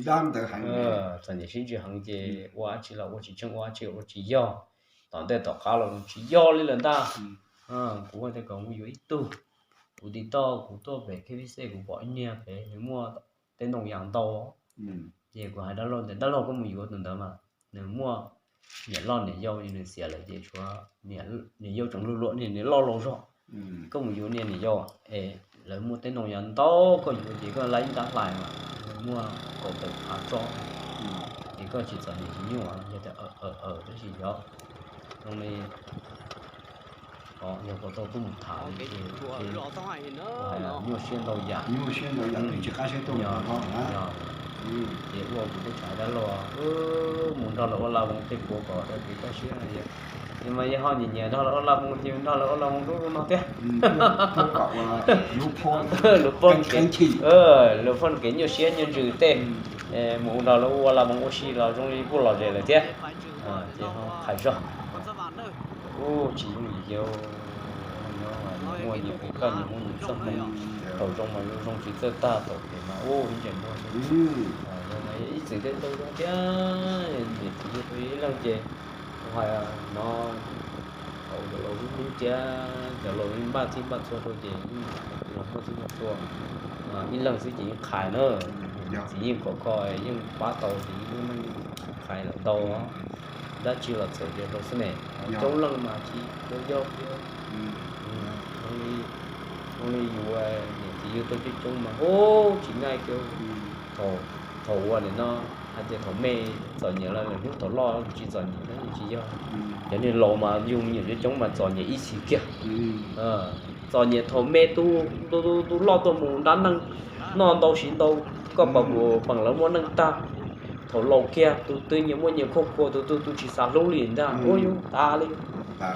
Txom nyem siab ntsws heev ces ua dab tsi los ua tsis tsheej, ua dab tsi los ua tsis yog, tom ntej tom qab los tsis yog li lawm ntag. Kuv ua tias kom mus yuav ib tug, kuv tiv toj kuv tuaj pem K F C kuv pom ib niag pem nws muaj teb ntoo yas ntau. Ces kuv hais dab laug tias dab laug koj mus yuav tus ntawd mas nws muaj niam loj niam yau, nws xiam lawm ces tshuav niam yau tseem luag luam, niam loj laus zog. Koj mus yuav niam yau es lawv muaj teb ntoo yas ntau, koj yuav ces koj laib ntab hlais mas muaj kaum tawm phav tsob, ces koj tsis txom nyem tsis nyuaj. Yog tias tab sis yog zoo li yog kuv tau tuaj mus tham li ces nyuaj siab ntau yam, nyuaj siab ntau yam, twb tsis qab siab tuaj mus tham. Ces ua kuv tej tsam dab laug mus nrog lawv ua laj voos tej puav kom dawb pes kaj siab. Mas yog ho nyiam nyiam nrog lawv ua laj voos ces nrog lawv ua laj voos lub no thiab. Lub phoj kev, lub phoj kev nyuaj siab nyuaj ntsws tej, mus nrog lawv ua laj voos ua si los zoo li kuj lom zem lawm thiab. Ces ho qhais zog. Ub, tsis yooj yim, nyob muaj nyias kev kaj nyias muaj nyias txoj hmoo, thaum zoo mas zoo zoo tsis txawj tag, thaum phem mas ub ib ntsais muag. Ib txwm thiaj tau zoo thiab, niam txiv yug tau ib leeg ces hais no thaum cov laus hlub hlub thiab cov laus npaj txhij npaj txhua rau ces los muaj txhij muaj txhua. Ib leeg xwb ces yeej qhais na, txiv yeej khov kho yeej pab tau ces yeej muaj neeg qhais lawm ntau. Dab tsi los txawm yog rau xwb ne, coob leej mas tsis tau yog kiag. Zoo li yus niam txiv yug tau coob coob mas ub tsis nqaij kiag. Thaum ua nim no hais tias thaum me txom nyem los lwm hnub thaum loj tsis txom nyem thiab tsis yog. Cov niag laus mas yug me nyuam coob coob mas txom nyem ib txhis kiag. Txom nyem thaum me, tus loj tuaj mus nrab neej noj ntau siv ntau, koj pom kuv peem lawv muaj neej tag. Thaum laus kiag tus twg nyias muaj nyias khuaj khua, tus twg tus tsis xav hlub li ntag, ua yus tas li.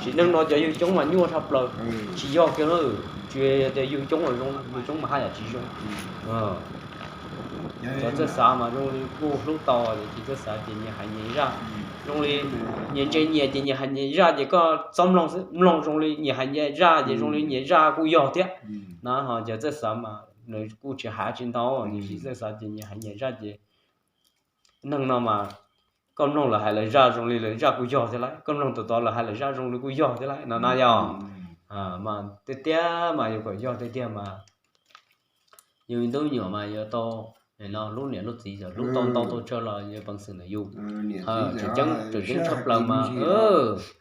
Sim neej no cov yug coob mas nyuaj tshaj plaws, tsis yog kiag na. Tsis yog tias yug coob mas zoo, yug coob mas haj yam tsis zoo. Cov txawj xav mas zoo li kuj hlub tau, tsis txawj xav ces nyias hais nyias zaj. Zoo li nyias ntse nyias ces nyias hais nyias zaj ces koj txhob mloog xwb, mloog zoo li nyias hais nyias zaj ces zoo li nyias zaj kuj yog thiab. Na ho cov txawj xav mas nws kuj tsis hais tsis ntau, nyias tsis txawj xav ces nyias hais nyias zaj ces neeg no mas koj mloog lawv hais lawv zaj zoo li lawv zaj kuj yog thiab lauj, koj mloog tus tod lawv hais lawv zaj zoo li kuj yog thiab lauj no na yog. Mas tiag tiag mas yuav kom yog tiag tiag mas yus tus me nyuam mas yuav tau no lub niam lub txiv, lub tau ntau tau tsawg los yog peev xwm ntawm yus. Tseem ceeb tshaj plaws mas,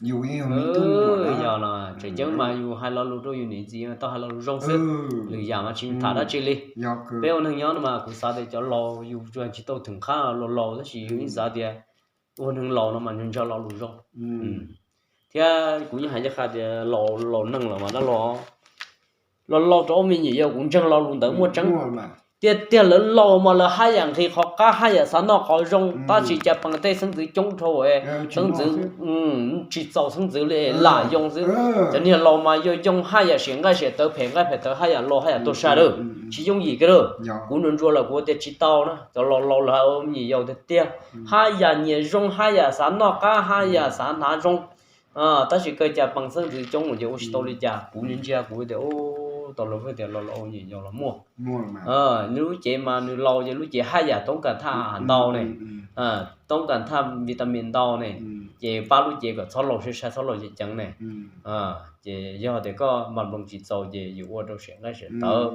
yog los tseem ceeb mas yus hais lo lus rau yus niam txiv tau hais lo lus zoo xwb, lwm yam mas tsis tham dab tsi li. Peb ua neeg nyob no mas kuv xav tias cov laus yus tsuas tsis tau theem qab los laus tab sis yus yeej xav tias ua neeg laus no mas ntseg ntseg lo lus zoo. Thiab kuv yeej hais ncaj qha tias laus laus neeg los mas dab laug, laus laus rau ob me nyuam yaus kuv ntseeg lo lus ntawd muaj tseeb. Tiag tiag lawv laus mas lawv haj yam nqhis qhov qab haj yam xav noj qhov zoo tab sis cas pees tej xeeb ntxwv coob dhau, xeeb ntxwv tsis txaus xeeb ntxwv li lam yoo xwb. Cov niag laus mas yog yoo haj yam siam nqaij siam tawv phem nqaij phem tawv haj yam laus haj yam tuag sai lawm, tsis yooj yim kiag lawm. Kuv nrua nrua lawm kuv tias tsis tau na, cov laus laus lawv haj yam nyiam zoo haj yam xav noj qab haj yam xav hnav zoo. Tab sis kawg cas pees xeeb ntxwv coob ces ua tsis tau li cas, kuv ntsia kuv tias tau los tias laus laus nyiam yau los muaj. Nws lub cev mas nws laus ces lub cev haj yam toob kas thaj ntau ne, toob kas thaj vitamin ntau ne, ces pab lub cev kom txhob laus sai sai txhob laus ceev ceev ne. Ces yog tias koj npam nploos tsis txaus ces yuav ua rau siam nqaij siam tawv,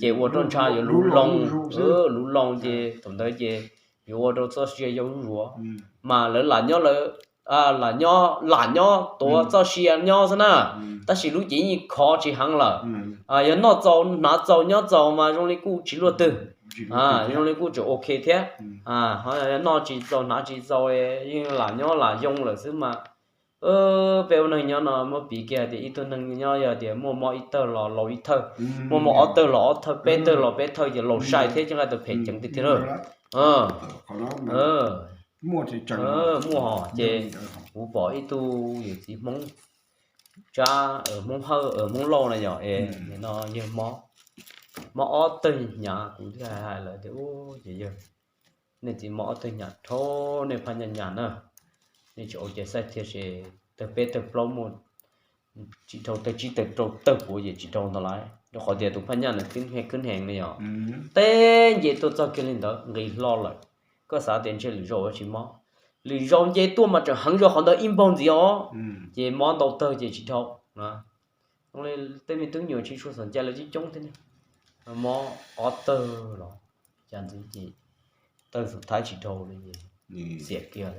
ces ua rau ntsha yuav lub loo, lub loo ces thaum ntawd ces yuav ua rau txoj sia yau zuj zus. Mas lawv lam nyob lawv, lam nyob lam nyob tuav txoj sia nyob xwb na, tab sis lub cev yeej khov tsis heev lawm. Yog noj txaus hnav txaus nyob txaus mas zoo li kuj tsis luaj twg, zoo li kuj tseem ok thiab. Ho yog noj tsis txaus hnav tsis txaus, yeej lam nyob lam yoo lawm xwb mas. Peb ua neeg nyob no muab piv kiag tias ib tug neeg nyob yog tias muaj mob ib tawg los laus ib thawj, muaj mob ob tawg los ob thawj, peb tawg los peb thawj ces laus sai thiab, ceeb nqaij tawv phem ceev tiag tiag na. Muaj hos ces kuv pom ib tug yawm txiv Hmoob Tsab, Hmoob Hawj, Hmoob Lauj na yog es no yawg mob, mob ob tawg hnyav, kuv thiaj hais lawv tias, ces yawg, nej txiv mob ob tawg hnyav dhau, nej phaj nyaj nyag na, nej tsis ua cas xav thiab, ces tawg peb tawg plaub muaj tsis dhau, tawg tsib tawg rau tawg puav ces tsis dhau ntau lawm, rau qhov tias tus phaj nyaj ntawd khwb heev khwb heev na yog. Teb nce tuaj txog kiag li ntawd nqis hlo lawm, koj xav tias ntshe lwm zaus tsis mob, lwm zaus nce tuaj mas tseem heev zog qhov ntawd ib npaug ntxiv os, ces mob ntau tawg ces tsis dhau. Tej me tub nyuam tsis tshua xom cai lawv coob coob thiab ne, mob ob tawg los cas ntxiv ces tawg xub thawj tsis dhau li, xiam kiag.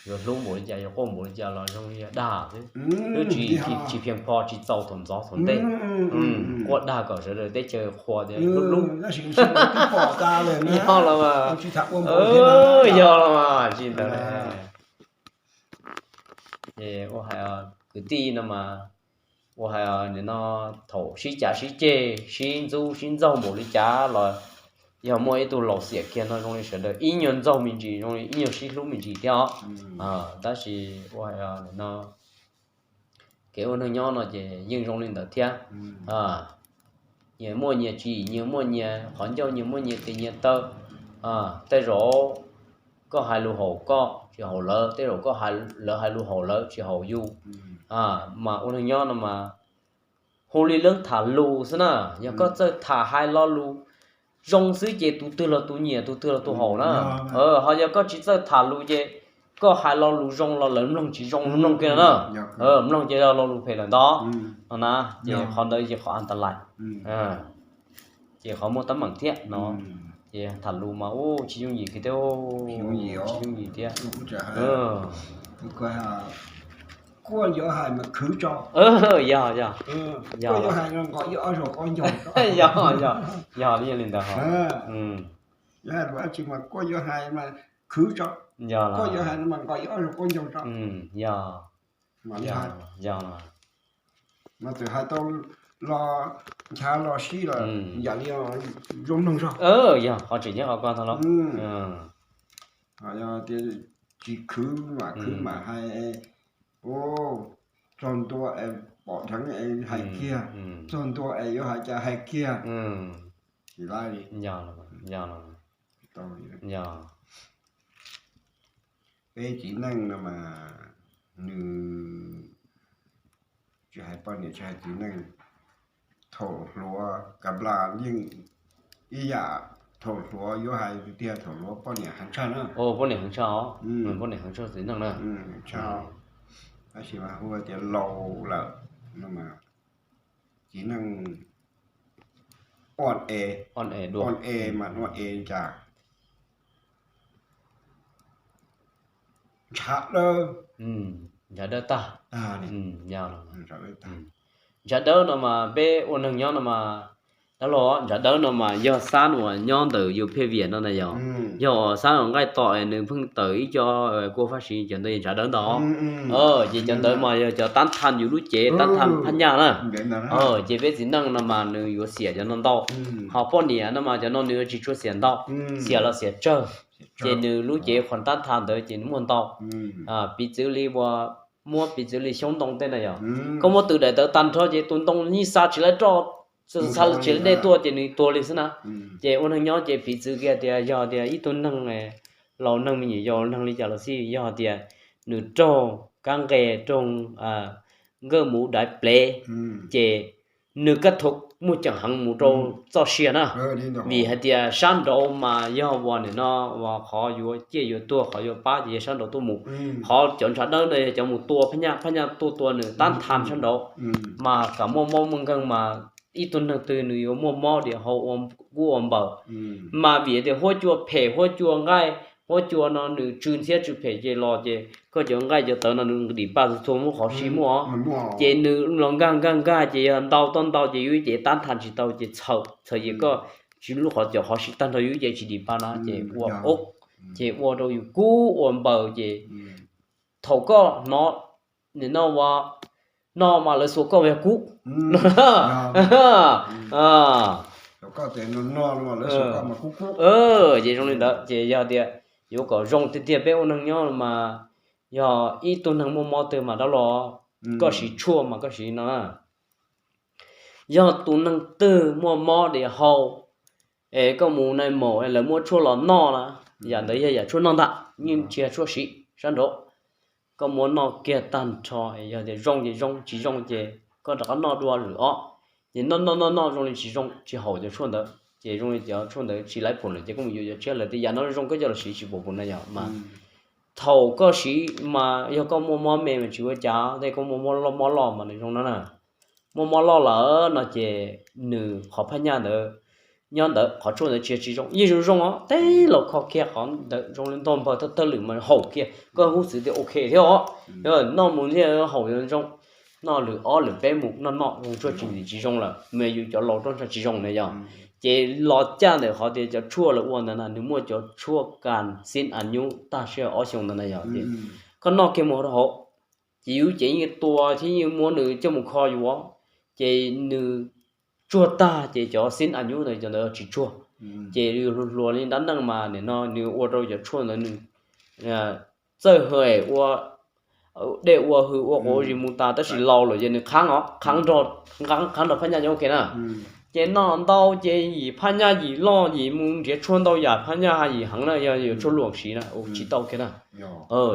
Yuav hlub npaum li cas yuav quaj npaum li cas los zoo li dag xwb, twb tsis, tsis phiaj pho tsis txaus thaum ntxov thaum ntej, quaj dag kom sawv daws teb chaws qhuas tias hlub hlub. Yog los mas, yog los mas tsis ntawd. Ces ua hais kwv tij no mas, ua hais nim no thaum sib cav sib ceg sib ntxub sib ntxaug npaum li cas los yog muaj ib tug laus xiam kiag no zoo li sawv daws ib nyuag ntxaug me ntsis, zoo li ib nyuag sib hlub me ntsis thiab os. Tab sis ua hais nim no kev ua neeg nyob no ces yeej zoo li ntawd thiab. Nyias muaj nyias tsim, nyias muaj nyias qhov ncauj, nyias muaj nyias tes nyias taw. Tej zaum koj hais lus haum koj tsis haum lawv, tej zaum koj, lawv hais lus haum lawv tsis haum yus. Mas ua neeg nyob no mas hu li leej tham lus xwb na, yog koj txawj tham hais lo lus zoo xwb ces tus twg los tus nyiam, tus twg los tus haum na. Ho yog koj tsis txawj tham lus ces koj hais lo lus zoo los lawv mloog tsis zoo mloog kiag na. Mloog ces yog lo lus phem lawm ntag no na. Ces qhov ntawd ces qhov an ta lais, ces qhov muaj teeb meem thiab no. Ces tham lus mas ua tsis yooj yim kiag thiab, tsis yooj yim thiab. Kuj yuav hais mas khwv tso. Yog, yog, yog, yog li ntawd ho. Kuj yuav hais mas khwv tso. Yog, yog, yog. Mas txawm hais tau los nchav los sib los yam li zoo mloog zog. Yog qhov tseem ceeb qhov ko ntag los. Yog tias tsis khwv mas khwv mam hais, txog ntua es pom dheev es hais kiag, txog ntua es yuav hais cas hais kiag. Tsis laib li. Yog, yog. Peb txiv neej no mas nws tsis hais poj niam tsis hais txiv neej, thaum hluas kab nplas yeej ib yam, thaum hluas yuav hais tiag, thaum hluas poj niam heev tshaj na. Poj niam heev tshaj os, poj niam heev tshaj txiv neej na. Tab sis mas hu tias laus lawm no mas txiv neej o e, o e mas o e cas ntshav dawb, ntshav dawb tag, ntshav dawb no mas peb ua neeg nyob no mas, dab laug, ntshav dawb no mas yog xab uas nyob ntawm yus phej viam no na yog, yog uas xab uas nqaij tom nws pheej tawm ib co kua faj siv cov ntawd yog ntshav dawb ntag. Ces cov ntawd mas yog cov tab thaj yus lub cev, tab thaj phab nyaj na. Ces peb txiv neej no mas nws yuav xiam cov no ntau. Ho poj niam no mas cov no nws yuav tsis tshua xiam ntau, xiam los xiam tsawg. Ces nws lub cev qhov tab thaj ntawd ces nws muaj ntau. Piv txwv li uas, muab piv txwv li xyoob ntoo tej na yog, koj muab tws daim tawv tag nrho ces tus ntoo yeej xa tsis laib roj, xa tsis laib dej tuaj ces nws tuag li xwb na. Ces ua neeg nyob ces piv txwv kiag tias yog tias ib tug neeg laus, neeg me nyuam yaus, neeg li cas los xij, yog tias nws raug kab nqe, raug nkawj muv daiv plev, ces nws kab thum muaj ceem heev mus rau txoj sia na. Vim hais tias sab nraud mas yog uas nim no uas qhov yuav ciaj yuav tuag, qhov yuav pab ces yog sab nraud tuaj mus. Qhov cov ntshav dawb no yog cov mus tua phab nyaj, phab nyaj tuaj tua nws tab thaj sab nraud, mas kam muaj mob muaj nkeeg mas ib tug neeg twg nws yuav muaj mob diam hau, kub ua npaws. Mas vim tias huab cua phem, huab cua nqaij, huab cua no nws tsw ntxhiab tsw phem ces los ces koj cov nqaij cov tawv no nws dim paj txhua txhua, muaj qhov si muaj. Ces nws los nkag nkag nkag ces yog ntau toj ntau ces yus cev tab thaj tsis tau ces txhaws txhaws ces koj tsis lub qhov, cov qhov si tag nrho yus cev tsis dim paj no ces ua ub, ces ua rau yus kub ua npaws ces thaum koj hnov nim no ua no mas lawv xuas koj yog kub. Ces zoo li ntawd ces yog tias yuav kom zoo tiag tiag peb ua neeg nyob mas yog ib tug neeg muaj mob twg mas dab laug, koj siv tshuaj mas koj siv no. Yog tus neeg twg muaj mob diam hau es koj mus nai maum es lawv muab tshuaj los noj na, yam ntawd yog yam tshuaj noj ntag, yeej tsis yog tshuaj siv sab nraud. Koj muab noj kiag tag nrho es yog tias zoo ces zoo, tsis zoo ces koj rov qab noj dua lwm ob. Ces noj noj noj noj zoo li tsis zoo, tsis haum cov tshuaj ntawd ces zoo li cov tshuaj ntawd tsis laib pum lawm ces koj mus yuav cov tshiab lawm tias yam no zoo koj coj los siv tsis pum pum na yog mas. Thaum koj siv mas yog koj muaj mob me mas tsis ua cas, tej koj muaj mob loj, mob loj mas nws zoo no na. Muaj mob loj lawm no ces nws qhov phab nyaj ntawd nyob ntawd, qhov tshuaj ntawd tsis, tsis zoo, yeej zoo zoo os, tej laus kho kiag qhov ntawd zoo li ntog npawg thawj thawj lwm mas haum kiag, koj hub xwv tias ok thiab os. Noj mus thiaj haum zoo. Noj lwm ob lwm peb mus noj noj zoo tshuaj tsis ntxim tsis zoo lawm, mas yus cov laus roj ntsha tsis zoo na yog. Ces los caj ntawm qhov tias cov tshuaj lawv ua ntawd na nws muaj cov tshuaj kas xib as nyub tag sij hawm ob xyoo ntawd na yog. Koj noj kiag mus rau hauv ces yus cev yeej tua thiab yeej muab nws coj mus kho yuav, ces nws tsuag tag ces cov xib as nyub ntawd cov ntawd tsis tsuag. Ces yus hluas hluas li dab neeg mas nim no nws ua rau cov tshuaj ntawd nws txawj hwm ua dej ua hws ua quav zis mus tas, tab sis laus lawm ces nws qhab os, qhab nrog phab nyaj nyob ok na. Ces noj ntau ces yim phab nyaj yim loj, yim mus nrhiav tshuaj ntau yam phab nyaj yim heev na, yog yuav tshuaj luam siv na ua tsis tau kiag na.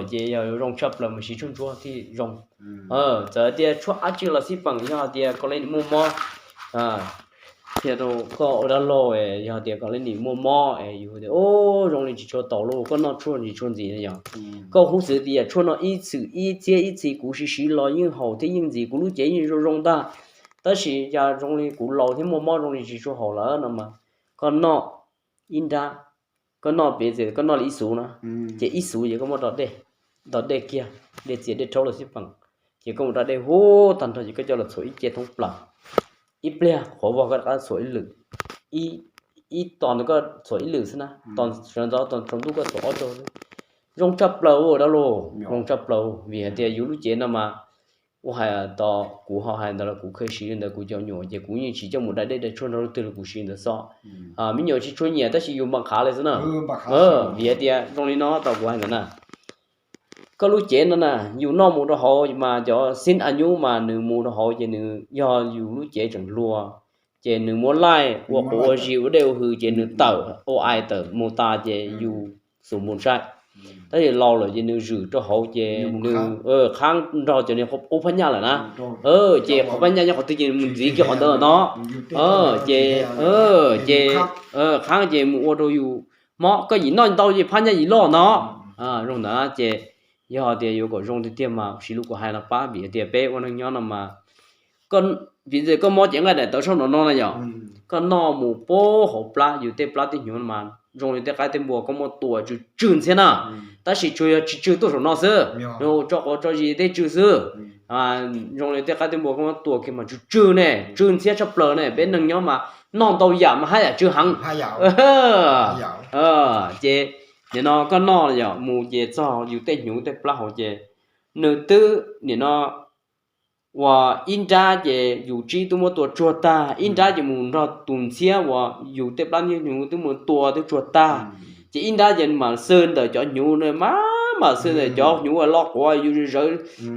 Ces yog zoo tshaj plaws mas siv tshuaj ntsuab thiaj zoo. Txawm tias tshuaj dab tsi los xij peem, yog tias koj leej nim muaj mob thiab rau koj ua dab laug, yog tias koj leej nim muaj mob es yus tias zoo li tsis tshua tau lauj, koj noj tshuaj tsis tshua ntxim na yog. Koj hub xwv tias tshuaj no ib txhis ib txhiab ib txhis kuv siv siv los yeej haum thiab yeej ntxim, kuv lub cev yeej zoo zoo ntag, tab sis cas zoo li kuv laus thiab muaj mob zoo li tsis tshua haum lawm no mas koj noj ib nrab, koj noj piv txwv koj noj li ib xuv na, ces ib xuv ces koj muab rau dej, rau dej kiag, dej txias dej rhaub los xij peem, ces koj mus rau dej huv tag nrho ces koj coj los txhuam ib ce thoob plaws, ib pliag qhuav vog koj rov qab txhuam ib lwm, ib tos ntawd koj txhuam ib lwm xwb na, tos sawv ntxov tos tsaus ntuj koj txhuam ob zaug xwb. Zoo tshaj plaws ua dab laug, zoo tshaj plaws vim hais tias yus lub cev no mas ua hais tos kuv ho hais ntawd los kuv kheev siv li ntawd kuv cov nyuam ces kuv yeej tsis coj mus dai dej dai tshuaj nrog leej twg los kuv siv ntawd xwb. Me nyuam tsis tshua nyiam tab sis yus npaj qhav li xwb na. Vim hais tias zoo li no tau kuv hais ntawd na, koj lub cev no na, yus noj mus rau hauv mas cov xib as nyub mas nws mus rau hauv ces nws yog yus lub cev tseem hluas, ces nws muab laij ua quav ua zis ua dej ua hws ces nws tawm ua ais tawm mus tas ces yus xus mus sai. Tab sis laus lawm ces nws zwm rau hauv ces nws qhab nrog cov niag qub phab nyaj lawm na. Ces qhov phab nyaj nyob qhov twg ces mus ntxiv kiag qhov ntawd no. Ces, ces qhab ces mus ua rau yus mob, koj yim noj ntau ces phab nyaj yim loj no. Zoo ntawd ces yog tias yuav kom zoo tiag tiag mas siv lus kuv hais no pab, vim tias peb ua neeg nyob no mas, vim tias koj mob ces nqaij daim tawv saum no no na yom. koj noj mus puag hauv plab, yus tej plab tej hnyuv mas zoo li tej qaib tej npua koj muab tua tsw tsw ntxhiab na. Tab sis tsuas yog tsis tsw tuaj saum no xwb, tso quav tso zis tej tsw xwb. Zoo li tej qaib tej npua koj muab tua kiag mas tsw tsw ne, tsw ntxhiab tshaj plaws ne. Peb neeg nyob mas noj ntau yam mas haj yam tsw heev. Ces nim no koj noj yom mus ces txog yus tej hnyuv tej plab hauv ces nws twb nim no uas ib nrab ces yus tsib twb muab tua tsuag tag, ib nrab ces mus nrog tus ntxhiab uas yus tej plab hnyuv twb mus tua twb tsuag tag. Ces ib nrab ces mam xwb ntawm cov hnyuv na, mam mam xwb ntawm cov hnyuv uas lo quav yus zawv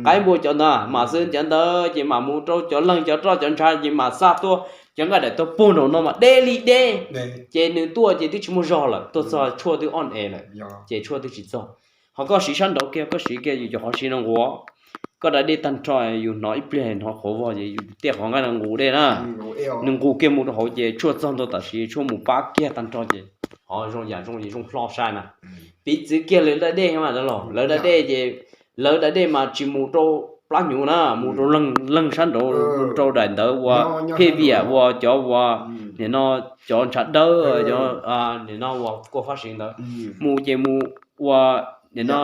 qaib npua cov ntawd, mam xwb cov ntawd ces mam mus rau cov leeg cov roj cov ntshav ces mam xa tuaj, cov nqaij daim tuag puag nraum no mas deb li deb. Ces nws tuaj ces twb tsis muaj zog lawm, tuaj txog tshuaj twb ob es lawm, ces tshuaj twb tsis txog. Ho koj siv sab nraud kiag, koj siv kiag yus cov qhov siv no nquas, koj da dej tag nrho, yus hnov ib pliag hnov qhuav vog ces yus tej qhov nqaij no nqus dej na, nws nqus kiag mus rau hauv ces tshuaj txog ntau tam sim tshuaj mus pab kiag tag nrho ces ho zoo yam zoo zoo hlo sai na. Piv txwv kiag lawv da dej mas los lawv da dej ces lawv da dej mas tsis mus rau plab hnyuv na, mus rau leeg sab nraud, rau daim ntawd uas phej viam uas cov uas nim no cov ntshav dawb, cov nim no uas kua fab siv ntawd, mus ces mus ua nim no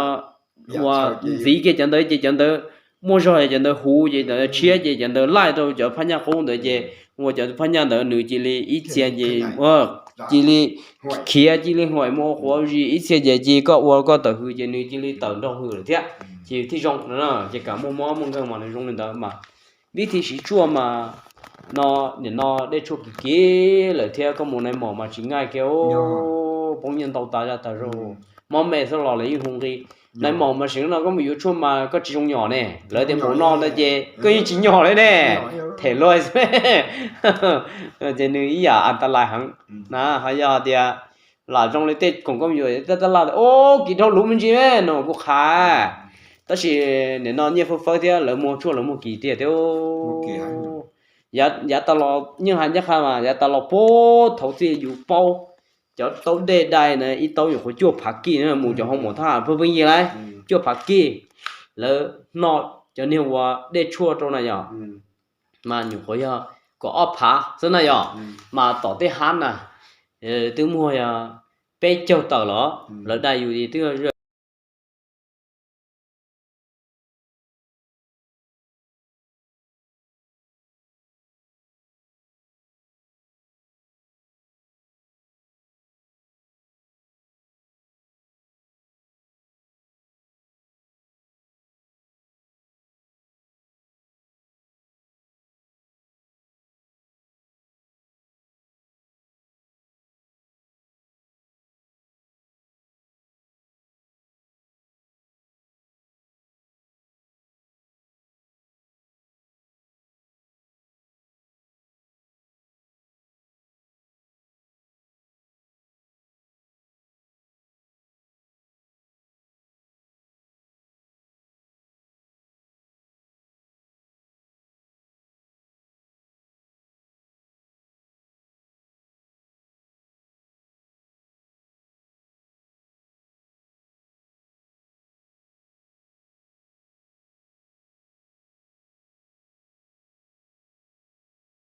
ua ntxiv kiag cov ntawd ces cov ntawd muaj zog cov ntawd huv ces cov ntawd tshiab ces cov ntawd laij rau cov phab nyaj qub ntawd ces ua cov phab nyaj ntawd nws cia li ib txhia ces cia li khiav cia li huam mus ua quav zis ib txhia ces cia koj ua koj tawm hws ces nws cia li tawm nrog hws lawm thiab ces thiaj zoo no. Ces kam muaj mob muaj nkeeg mas nws zoo li ntawd mas. Vib thib siv tshuaj mas no, nim no dej tshuaj kim kim lawm thiab koj mus nais maum mas tsis nqaij kiag, poob nyiaj ntau tas zaj tas zog. Mob me xwb los lawv yeej hu nqi. Nais maum mas seev no koj mus yuav tshuaj mas koj tsis zoo nyom ne, lawv tias mus no ntawd ces koj yeej tsis nyom li ne. Them luag xwb. Ces nws ib yam as tas lais heev na. Ho yog tias lam zoo li tej khoom koj mus yuav taj taj laj, o, kis dhau luv me ntsis no kuj qha. Tab sis nim no nyiaj fawb fawb thiab lawv muag tshuaj lawv muag kis tiag thiab. Yav tas los yeej hais ncaj qha mas yav tas los puag thaum txij yus paub cov taub dej dai na ib taub nyuam qhuav cuaj phav kij na, mus cov hoo maum thab pheej pheej yig lauj, cuaj phav kij. Lawv noj cov niag ua dej tshuaj rau na yom, mas nyuam qhuav yog kaum ob phav xwb na yom, mas tom tej hab na twb muag yog peb caug tawm los lawv dai yus twb